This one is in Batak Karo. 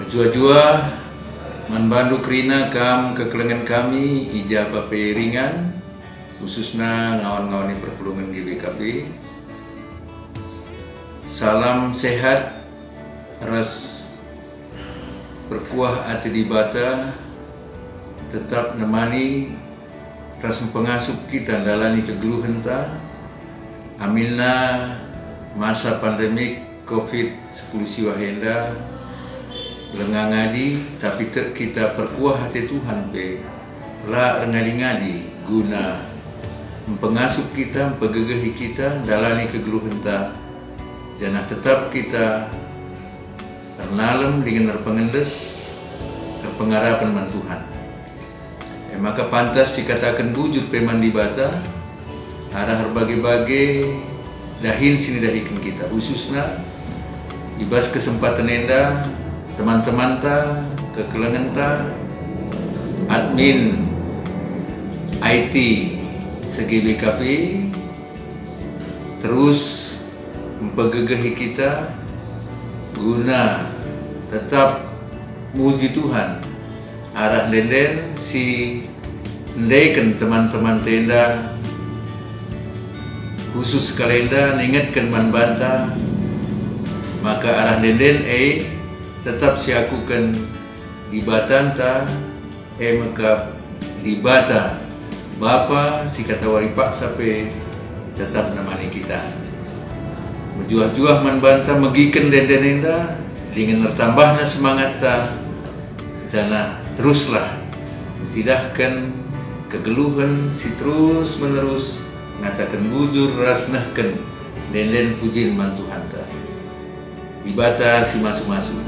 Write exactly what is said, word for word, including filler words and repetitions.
Juah-juah man bandu kerina kam kekelengen kami i ja pe ringan, khususna ngawan-ngawan i perpulungen G B K P. Salam sehat ras perkuah ate Dibata tetap nemani ras mpengasup kita ndalani kegeluhenta, aminna masa pandemik covid sepuluh siwah enda lenga ngadi, tapi tek kita perkuah ate Tuhan pe la erngadi-ngadi guna mpengasup kita, mpegegehi kita ndalani kegeluhenta, janah tetap kita ernalem dingen erpengendes, erpengarapen man Tuhan. E maka pantas sikataken bujur pe man Dibata, arah erbage-bage dahin si nidahiken kita, khususna i bas kesempaten enda, teman-temanta, kekelengenta, admin I T se-G B K P, terus mpegegehi kita guna tetap muji Tuhan arah ende-enden si ndeken teman-temanta enda, khusus kalenda ningetken man banta maka arah ende-enden e tetap siakuken Dibatanta, e mekap Dibata, Bapa si katawari paksa pe tetap nemani kita. Mejuah-juah man banta megiken ende-enden enda, dingen ertambahna semangatta, janah teruslah ncidahken kegeluhen si terus-menerus ngataken bujur ras nehken ende-enden pujin man Tuhanta. Dibata si masu-masu.